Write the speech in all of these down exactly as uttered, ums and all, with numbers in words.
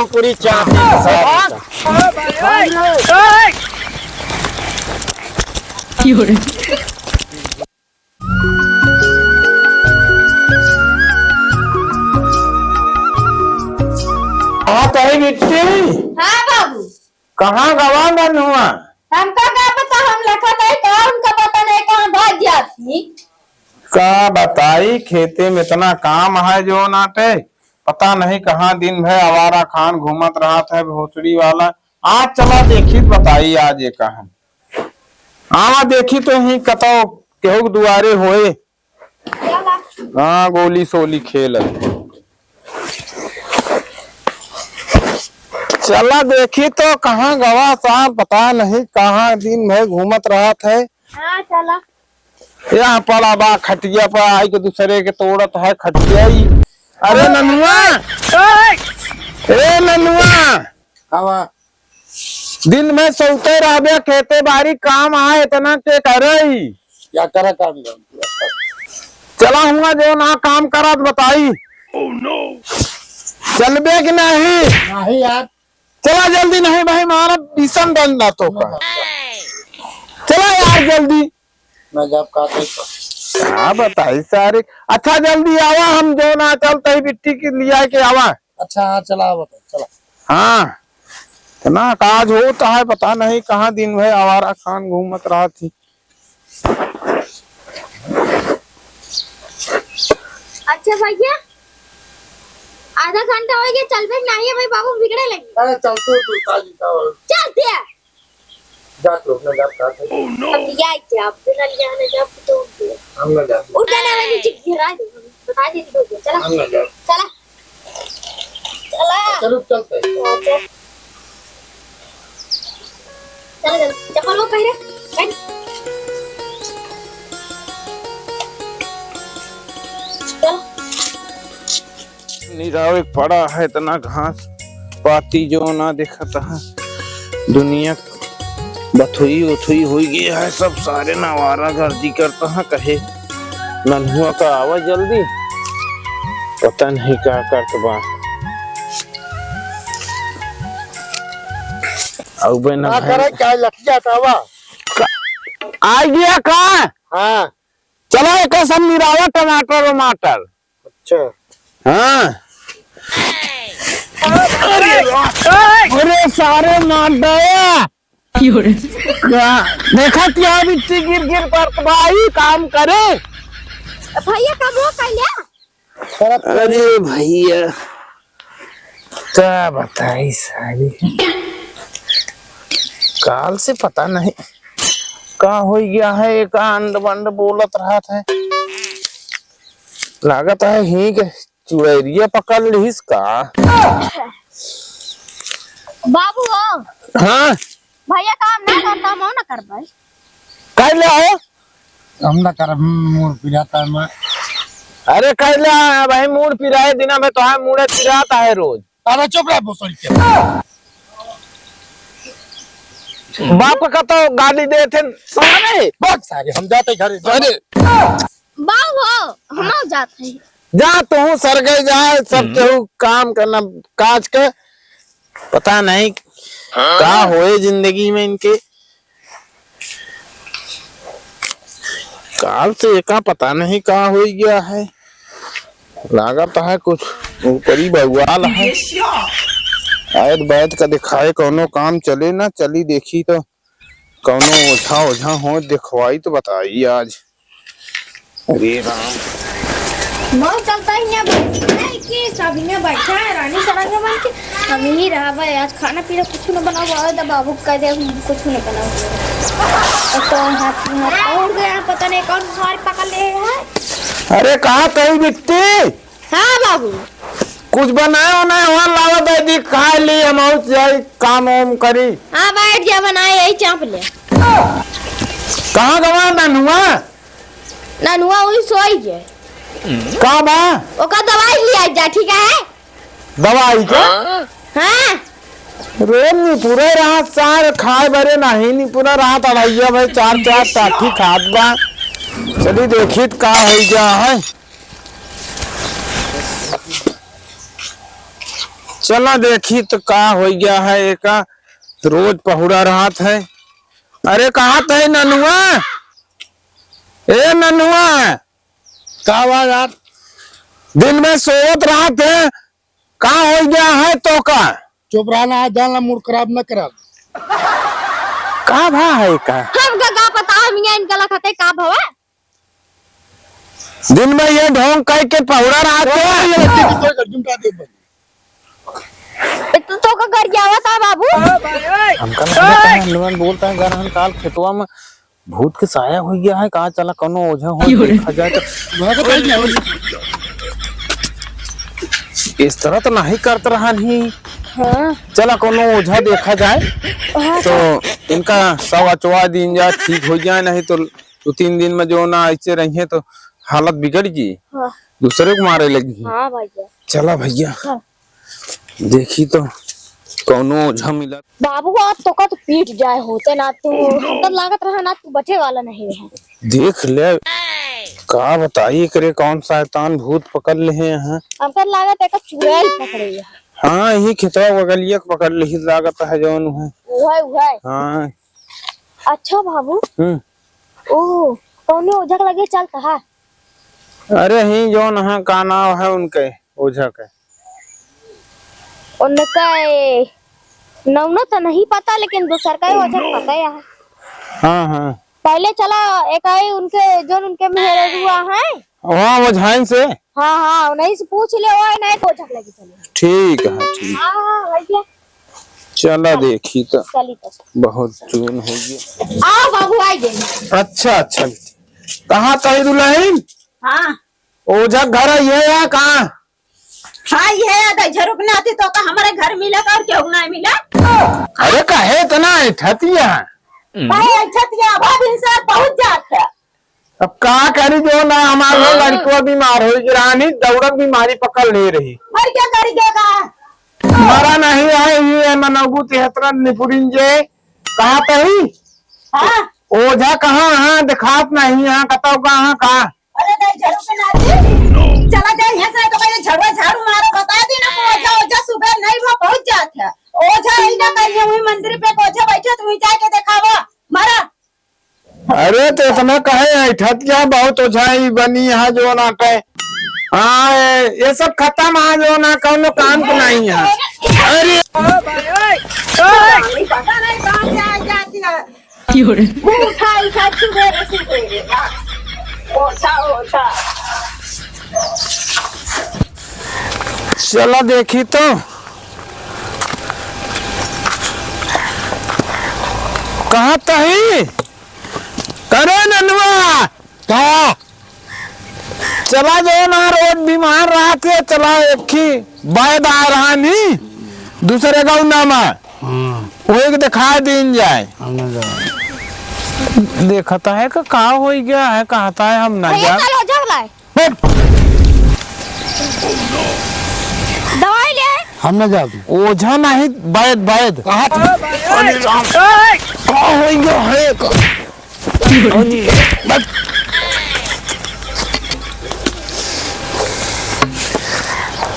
पूरी चाट। हाँ, कही बिट्टी? हाँ बाबू। कहाँ गवा नन्हुआ? हमका का पता, हम लखत है का, हमका पता नहीं कहाँ भाग जात ही। का बताई, खेते में इतना काम है जो नाटे, पता नहीं कहाँ दिन भर आवारा खान घूमत रहत है भोसड़ी वाला। आज चला देखी त बताई आज ये कहाँ। आवा देखी तो ही कतौ केहू के दुआरे होए। हाँ, गोली सोली खेल। चला देखी तो कहाँ गवा साहब, पता नहीं कहाँ दिन भर घूमत रहत है। हाँ, चला। यहाँ पड़ा बा खटिया पर, आई के दूसरे के तोड़त है खटिया ही। अरे ननुआ, ए ननुआ, आवा। दिन में सोते रहबे, खेते बारी काम आए, इतना के करई? क्या करा काम धाम? चला हुआ जो ना काम करत बताई। चलबे कि नहीं? नहीं यार। चला जल्दी, नहीं भाई मारा भीषण डंडा तो का। चला यार जल्दी। मैं जब कहते तो। का बताई सारे। अच्छा जल्दी आवा, हम जो ना चलते ही बिट्टी के लिया के आवा। अच्छा हाँ चला आवा तो, चला। हाँ, इतना काज होता है, पता नहीं कहाँ दिन भर आवारा खान घूमत रहत ही। अच्छा भैया, आधा घंटा हो गया, चलबे नहीं है भाई, बाबू बिगड़े लगे। अरे चल तू, तू ताजी का हो। चल दिया। जा तू अपना जा, का है? Oh no! अब या क्या? अब बिना लिया ना जा, तो उठ गया। हम ना जा। उठ जाना वाली चीज गिरा दे, बता दे, तो चला। हम ना जा। चला। चला। चलो, चलते हैं। अच्छा। चल, चल, चप्पल वो पहने, पहन। चल। निरावे पड़ा है इतना घास पाती जो ना देखत है। दुनिया बथुई उथुई हुई गई है, सब सारे नवारा गर्दी करता है। कहे नन्हुआ का आवा जल्दी, पता नहीं का करत बा। अउबे ना का भाई। करे, का लठिया का बा? का, आ गया का? हाँ। चला एक सब निरावा टमाटर वमाटर। अच्छा। हाँ। अरे, अरे सारे मार दया। का? देखा क्या बिट्टी गिर गिर पर भाई काम करे। भैया कब वो कर लिया? अरे भैया, का बताई सारी, काल से पता नहीं का हो गया है, एक अंड बंड बोलत रहत है। लागत है हींग चुड़ैलिया पकड़ लिहिस का। बाबू हो। हाँ। भैया काम ना करता, हम ना कर पाए। कर ले हो। हम ना करब, मूड़ पिरात है मैं। अरे कर ले भाई, मूड़ पिराए दिना में तो है, मूड़े पिरात है रोज। अरे चुप रह भोसड़ी के। बाप का तो गाली देत है सारे। बहुत सारे, हम जाते घरे। अरे। बाऊ हो, हम जात है। जा तू सरगे जा, सब केहू काम करना काज के। पता नहीं का होए जिंदगी में इनके। काल से एका पता नहीं का हो गया है, लागत है कुछ ऊपरी बवाल है। आयत बैठ का दिखाए, कौनो काम चले ना चली, देखी तो कौनो ओझा ओझा हो दिखवाई तो बताई आज। अरे राम। बहुत चलता है यहाँ बैठा है कि सब यहाँ बैठा है रानी सरंग बन के। हम यही रहा भाई, आज खाना पीना कुछ न बनाओ, आवे तो बाबू कह दे हम कुछ न बनाओ। और तो हाथ में हाथ और गया, पता नहीं कौन सारे पकड़ ले है। अरे कहाँ कहीं बिट्टी? हाँ बाबू। कुछ बनाए हो ना, वहाँ लावा दे दी, खा ली, हम और जाई काम वाम करी। हाँ बैठ जा, बनाए यही चाप ले। कहाँ गवा ननुआ? ननुआ वही सोई गए। का बा? ओका दवाई लिया जा, ठीक है? दवाई का? हाँ। रे निपुरे रहा सार खाए बरे नहीं, निपुरे रहा तड़ैया भाई चार चार टाठी खात बा। चली देखी त का हो गया है। चला देखी तो का होइ गया है, एका रोज पहुड़ा रहत है। अरे कहाँ तही ननुआ? ए ननुआ, का बा यार? दिन में सोवत रहत है, का होइ गया है तोका? चुप रहा ना, जान ला, मूड खराब न करा। का भा है का? हमका का पता, हम यहाँ इनका लखते का भवा? दिन में ये ढोंग कह के पहुड़ा रहत है। ये लड़की की कोई गर्दन उठा दे भाई। ए, तो, तोका गरियावत है बाबू। हमका लगता है, हनुमान बोलता है, "घर हम काल खेतवा में भूत के साया होइ गया है, कहाँ चला कौनो ओझा हो देखा जाए तो।" इस तरह तो नहीं करत रहन ही। हाँ। चला कौनो ओझा देखा जाए। हाँ, तो इनका सव अचवा दीन जाए, ठीक होइ जाए, नहीं तो दो तीन दिन में जो ना ऐसे रहिए तो हालत बिगड़ गई, हाँ। दूसरे को मारे लगी। हाँ भैया। चला भैया। हाँ। देखी तो कौनो ओझा मिला। बाबू, आज तोका तो पीट जाए होते ना तू। Oh, no! तब लागत रहा ना तू बचे वाला नहीं रहे। देख ले, का बताई करे, कौन शैतान भूत पकड़ ले हैं यहाँ। हमका लागत है का चुड़ैल पकड़े है। हाँ, यही खेतवा बगलिया के पकड़ ले लागत है जौन है। उहे, उहे। हाँ। अच्छा बाबू। हम्म। ओ, कौनो ओझा के लगे चलता है? अरे ही जौन है, का नाम है उनके ओझा के? उनका ए, नौनो तो नहीं पता, लेकिन दूसर का ही ओझा के पता है। हाँ, हाँ। पहले चला, एक आई उनके, जौन उनके मेहरुआ है। हाँ, ओझाइन से। हाँ, हाँ, उन्हीं से पूछ ले, वो नहीं ओझा के लगे चले। ठीक है, ठीक। हाँ, हाँ, भैया। चला देखी तो। चली तो। बहुत चून होइ गया। आओ बाबू, आई गए। अच्छा, अच्छा। कहाँ तही दुलहिन? हाँ। ओझा घर है ये या कहाँ? हाँ, ये है, दई झरुक ना आती तो का हमारे घर मिला का और केहू ना मिला? अरे काहे इतना ऐठतिया? काहे ऐठतिया? अभाव इनसे बहुत जात है। अब का करी जो ना हमार हाँ। लड़को बीमार होइ गया रानी, दौड़त बीमारी पकड़ ले रही। और क्या करी के का? मरा नहीं है, ये है मनौगु तेहतरा निपुरिन जे। कहाँ तही? हाँ। ओझा कहाँ है? दिखात नहीं है, कतौ का है का? अरे दई झरुक ना आती। चला जाए यहाँ से तो पहले झड़ुआ झाड़ू मारो, बता दी ना, ओझा, ओझा सुबह नहीं हुआ, बहुत जात है। ओझा ही ना करिए, वही मंदिर पे ओझा बैठे, तुम जाके दिखावा, मारा। अरे तो इतना कहे ऐठतिया, बहुत ओझाई बनी है जो ना कहे। हाँ, ये, ये सब खत्म है जो ना, कौनो काम के नहीं है। अरे पता नहीं कहाँ से आ जाती है। क्यों रे? मुंह उठा उठा सुबेरे सुबेरे। ओझा, ओझा। चला देखी तो। कहाँ तही? करे ननुआ। का? चला जो ना रोज बीमार रहत है, चला एक ही बैद आ रहा नी, दूसरे गाँव ना मा। हाँ। वही के दिखा दीन जाए। हम ना जाए। देखता है कि का होइ गया है, कहता है हम ना भैया, जाए। चलो, जब लाए। हट। दवाई ले आए। हम ना जाब। ओझा नहीं, बैद, बैद। कहाँ? अरे राम। का होइ गया है का? अरे, बस।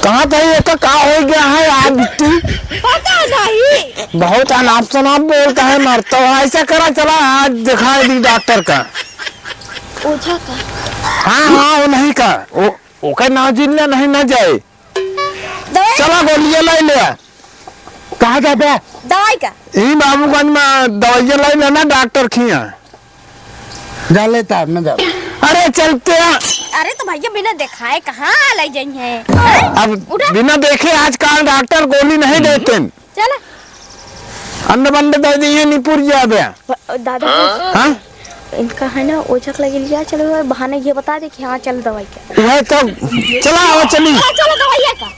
कहाँ था ये का, का होइ गया है आज बिट्टी? पता नहीं। बहुत अनाप शनाप बोलता है, मरता है। ऐसा करा, चला आज दिखा दी डॉक्टर का। ओझा का? हाँ, हाँ, वो नहीं का। वो ओकर नाव जिन ले नहीं ना जाए। दवाई? चला गोलिया लाई ले। कहाँ जाबे? दवाई का? ई बाबूगंज में दवाइया लाई ले ना डॉक्टर खिया। जा लेता, मैं जा। अरे चलते हैं। अरे तो भैया बिना दिखाए कहाँ लाई जाई है? हैं? अब उठा। बिना देखे आजकल डॉक्टर गोली नहीं देते। चला। अंडे बंडे दे दिए, निपुर जाबे। ब-, दादा, हाँ? इनका है ना, ओझा के लगे लिया चलो, बहाना ये बता दे कि हाँ, चल दवाई का। वह तो, चला, आवा, चली। चला, चलो दवाई का।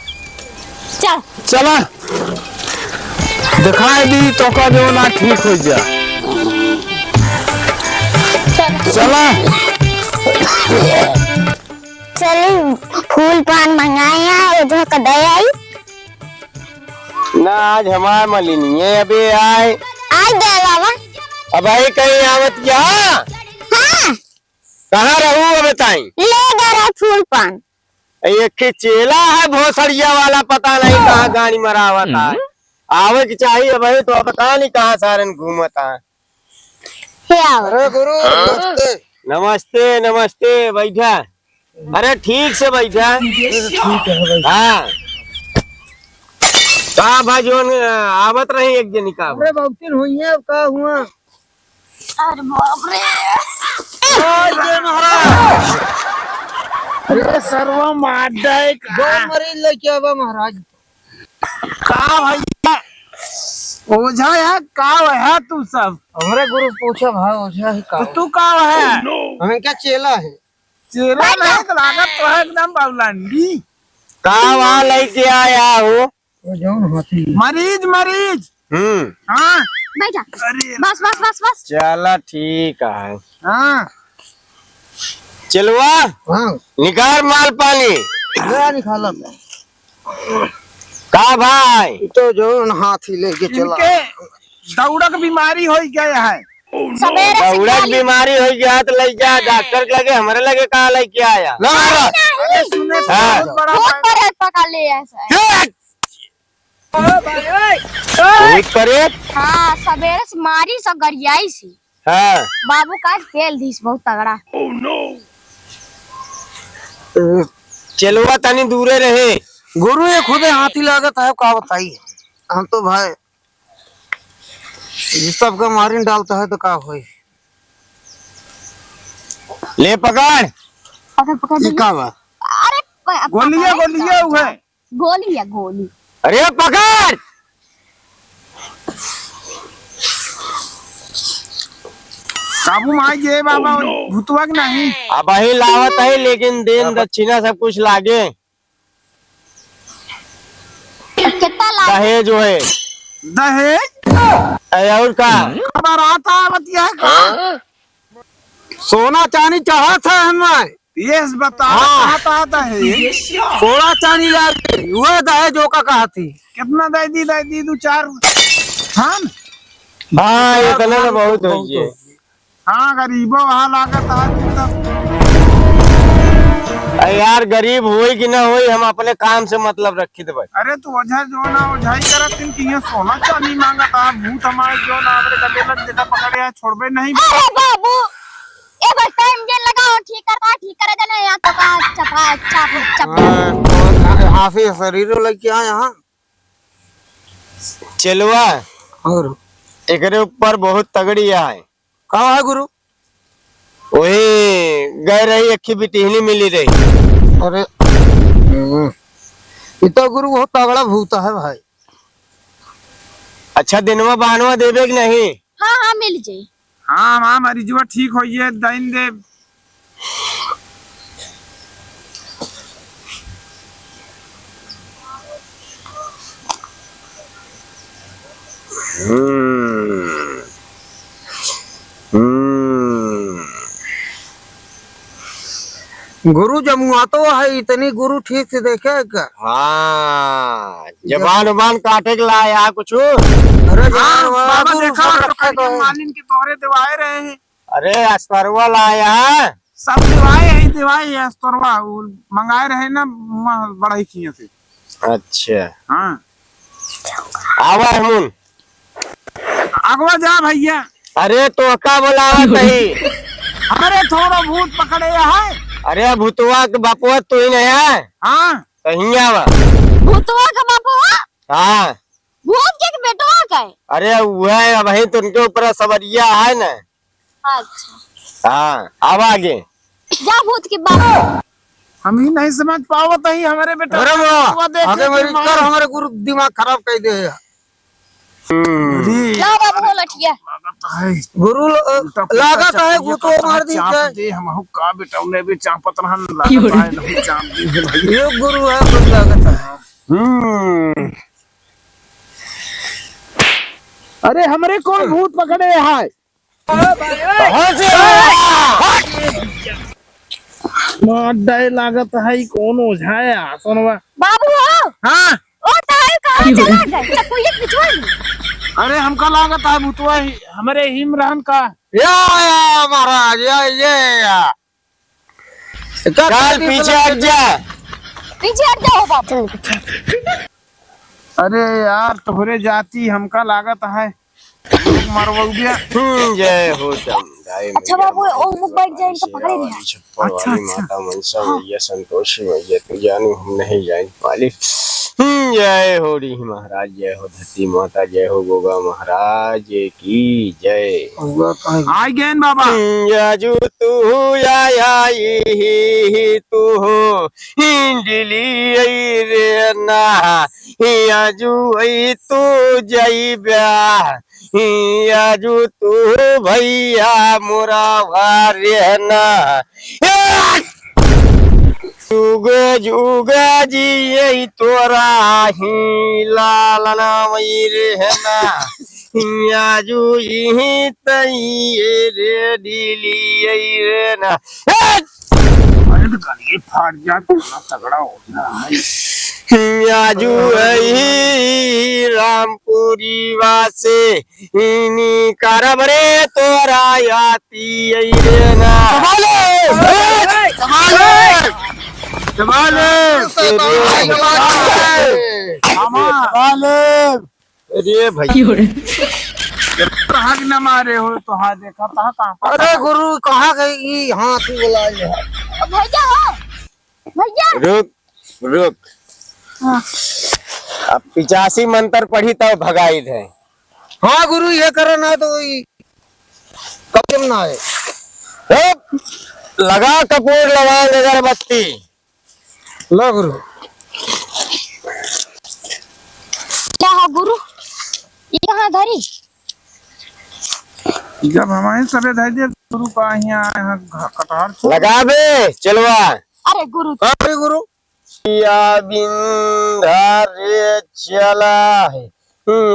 चल। चला। दिखाई दी तो का जो ना ठीक हो जा। चल। चला। चली, फूल पान मंगाए हैं, ओझा का दे आई। ना, आज हमार मलिनिये अबे आए। आ गया बाबा। अब आई कहीं आवत क्या? हाँ। कहाँ रहू अब बताई? ले गए रहे फूल पान। एक ठे चेला है भोसड़िया वाला, पता नहीं कहाँ गाड़ी मरावत है। हम्म। आवे के चाहिए भाई, तो पता नहीं कहाँ सारन घूमत है। हे आवा। अरे गुरु, नमस्ते। नमस्ते, नमस्ते, बैठा। अरे ठीक से बैठा। अरे ठीक है भाई। हाँ। का भाई जोन आवत रही एक जनी का? अरे बहुतिन हुई है, का हुआ? अरे बाप रे। जय महाराज। अरे सरवा मार दे का? दो मरीज लेके आवा महाराज। का भैया? ओझा है का है तू सब? हमरे गुरु पूछा भाई ओझा है का? तो तू का है? हमें क्या चेला है? चेला नहीं तो लागत तो है एकदम बाउलंडी। का वहाँ लेके आया हो? वो जौन हाथी। मरीज, मरीज। हम्म। हाँ। बैठा। अरे। बस, बस, बस, बस। चला ठीक है। हाँ। चलवा। हाँ। निकाल माल पानी। ले निकालत। का भाई? तो जौन हाथी लेके चला। इनके दौड़क बीमारी हो गया है। सबेरे से दौड़क खाली बीमारी हो गया तो ले जा डॉक्टर के लगे, हमरे लगे कहाँ लेके आया? ना, ना। अरे सुने तो हाँ। बहुत बड़ा भूत प्रेत पकड़ ले ऐसा है। ये भूत प्रेत? हाँ, सबेरे से मारी स गरियाई सी। हाँ। बाबू का पेल दीस बहुत तगड़ा। चलवा तनी दूरे रहे। गुरु ये खुदे हाथी लागत है, का बताई? हम तो भाई ये सबका मारिन डालता है तो का होई? ले पकड़। पकड़, पकड़ ये भैया। का बा? अरे प-, गोलिया, पकड़े गोलिया का हुए। गोली है, गोली। अरे पकड़। काबू में आ गए बाबा, भूतवा के नहीं। अब वही लावत है, लेकिन देन दक्षिणा सब कुछ लागे। कितना लागे? दहेज होए। दहेज? अरे और का? बारात आवत है का? सोना चांदी चाहत है हमें। ये बताओ, हाँ। कहाँ, कहाँ दहेज? सोना चांदी लागे, वह दहेज ओका कहती। कितना दे दी, दे दी, दो चार थान? हाँ, इतना तो बहुत हो गए। हाँ, गरीबो वहाँ लागत है, तू तब। अरे यार, गरीब होई कि ना होई, हम अपने काम से मतलब रखी थे भाई। अरे, तू ओझा जो ना ओझाई करत, तीन किया सोना चांदी मांगत है, भूत हमारे जो ना हमरे गले लग देखा पकड़े है, छोड़बे नहीं। अरे बाबू, एक बार टाइम जे लगाओ, ठीक कर, ठीक करे देना, यहाँ तो का चपा, चप, चप। हाँ, तो हाफी शरीर लेके आए यहाँ। चलवा। और? एकरे ऊपर बहुत तगड़ी आए। का है गुरु? वही गए रही, एक ही बिटिहनी मिली रही। अरे, हम्म। ये तो गुरु बहुत तगड़ा भूत है भाई। अच्छा, दिनवा बहनवा देबे कि नहीं? हाँ, हाँ, मिल जाई। हाँ, हाँ, मरीजवा ठीक होइए, दइन दे। हम्म। हम्म। गुरु जमुआ तो है, इतनी गुरु ठीक से देखे का? हाँ, जबान उबान काटे के लाया कुछ? अरे हाँ, जबान वाला बाबा गुरु देखा, सब रखे तो है। मालिन के तोहरे देवाए रहे हैं। अरे, अस्तरवा लाया। सब देवाए है, देवाए है अस्तरवा, वो मंगाए रहे ना, म-, बड़ाई किए थे। अच्छा। हाँ। आवा हमन। अगवा जा भैया। अरे, तो का बोलावत ही? अरे, थोड़ा भूत पकड़े है। अरे, भूतवा के बपुआ तू ही नहीं है? हाँ। तो हियाँ आवा। भूतवा के बपुआ? हाँ। भूत के बेटवा का है? अरे, वो है, अब वही तो उनके ऊपर सवरिया है ना। अच्छा। हाँ, अब आगे। जा भूत के बाप। हम ही नहीं समझ पावत ही, हमारे बेटा अरे वाह, वो देख आगे के मेरी दिमाग कर हमारे गुरु दिमाग खराब कर दे। हम्म। जी। ला बाबू, हो लठिया। लागत है। गुरु ल-, उल्टा पुल्टा लागत है, चाप गुरु तो दिया, मार दी चाप है। दे, हम हो का बेटा, उन्हें भी चापत रहन, लागत है, नहीं चाप दी है भाई। ये गुरु है, कुछ लागत है। हम्म। अरे, हमरे कौन भूत पकड़े है? कहाँ से आया? मार डाय लागत है, ई कौन ओझा है? आसन बा। बाबू हो? हाँ। ओ ताई कहाँ चला गए? चकुइया के बिचवा में। अरे, हमका लागत है भूतवा ही, हमरे हिम रहन का। या, या, महाराज, या, ये, या। चल, पीछे हट जा। पीछे हट जाओ बाबू। अरे यार, तोहरे जाति हमका लागत है मरवउबे। हम्म, जय हो चंदा अच्छा मैया, बाबू, ओ, वो बैठ जाए, इनका पकड़े नहीं। छप्पर अच्छा, वाली अच्छा। माता मनसा हाँ। मैया, संतोषी मैया, तू जानू हम नहीं जान पाली। हम्म, जय हो री महाराज, जय हो धरती माता, जय हो गोगा महाराज की जय। आ गए बाबा। हम्म, आजू तू आया ही तू हो, हिंडली आई रे ना, आजू आई तू जइब्या। आजू तू भैया मोरा रहना। जुग जुग जियै तोरा ही लालना वही रहना। आजू यही तई रे दिली रहना। अरे तो गली फाट जा, इतना तगड़ा हो गया है। आजू यही रामपुरी वासे इनी करब रे तोरा याती आई रे ना। संभाले! संभाले! संभाले! मामा! संभाले! अरे भाई। कहाँ की ना मारे हो तो हाँ देखा, कहाँ, कहाँ पर? अरे गुरु, कहाँ गई ई हाथ बोला है? भैया हो, भैया। रुक, रुक। हाँ। अब पिचासी मंत्र पढ़ी तब भगाई दे। हाँ गुरु, ये करो ना तो ई कब्जे में ना आए। रुक, लगा कपूर, लगा अगरबत्ती। लो गुरु। क्या है गुरु? ये कहाँ धरी? जब हमारे सबे धर दिए गुरु का यहाँ, यहाँ घ-, कटहर छोड़। लगा बे, चलवा। अरे गुरु। अरे गुरु। या बिंधा रे चला है,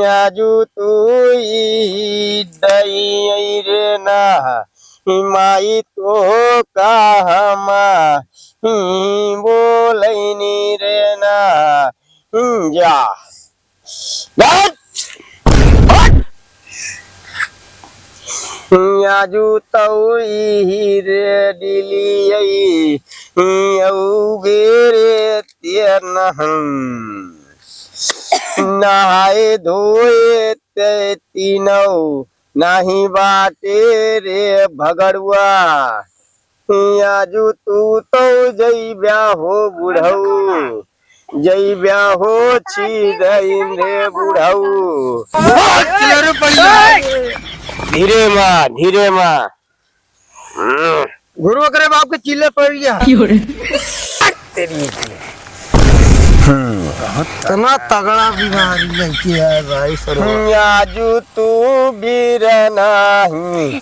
आजू तू ई दई रे ना, माई तो का हमा बोलैनी रे ना, जा। हट! हट! आजू तऊ इही रे डिलियई, औ बेरे तेनहन। नहाए धोए ते तीनौ, नाही बाटे रे भगड़ुआ। आजु तू तो जइब्या हो बुढ़ऊ, जइब्या हो छिदइन रे बुढ़ऊ। धीरे मा, धीरे मा। गुरु ओकरे बाप के चिल्ले पड़ गया। तेरी की। हम्म। इतना तगड़ा बीमारी लइके है भाई, सर। आजु तू बीर नाही। ए,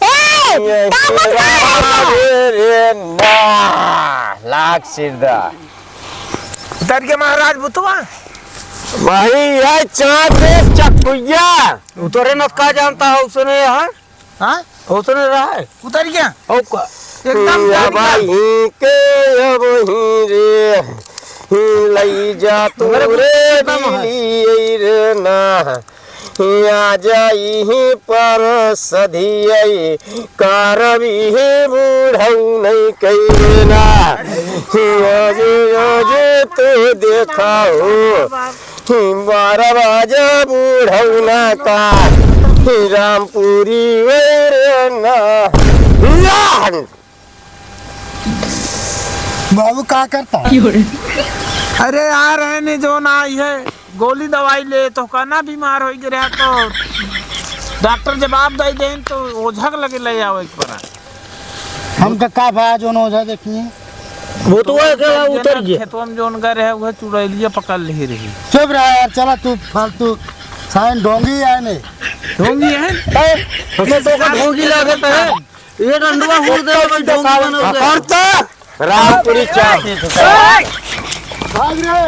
ये का मत तेरा कर? रे, रे ना। लाख सिरदा। उतर के महाराज बुतवा। वही है चाँद पे चकुइया। उतरे न का जानता है उसने यहाँ? हाँ? ओतने रहा है। उतर गया? ओ का? एकदम या उतर गया। बाई के अब ही रे, ही लई जा तू हमरे रे बुद्धि खत्म है। बिली रे ना। या जाई ही पर सधियई, कारबी ही बूढ़ऊ नहीं कइले ना। आज, आज तू देखाओ। बारह बजे बुढ़ौना का रामपुरी वैरना। बाबू का करता? अरे आ रहे ने जो ना आई है, गोली दवाई ले तो कहना बीमार हो गया तो डॉक्टर जवाब दे दें तो ओझा के लगे ले आओ एक बार। हमका का भा जोन ओझा देखी? वो तो वह के उतर गया। खेतवा में जोन गए रहे, वह चुड़ैलिया पकड़ ली रही। चुप रहा यार, चला तू फालतू साइन ढोंगी है ने। ढोंगी है? ए, हमें तो का ढोंगी लागत है। ये डंडवा हुर दे भाई, ढोंगी बन गया। पकड़ता रामपुरी चाप। भाग रे।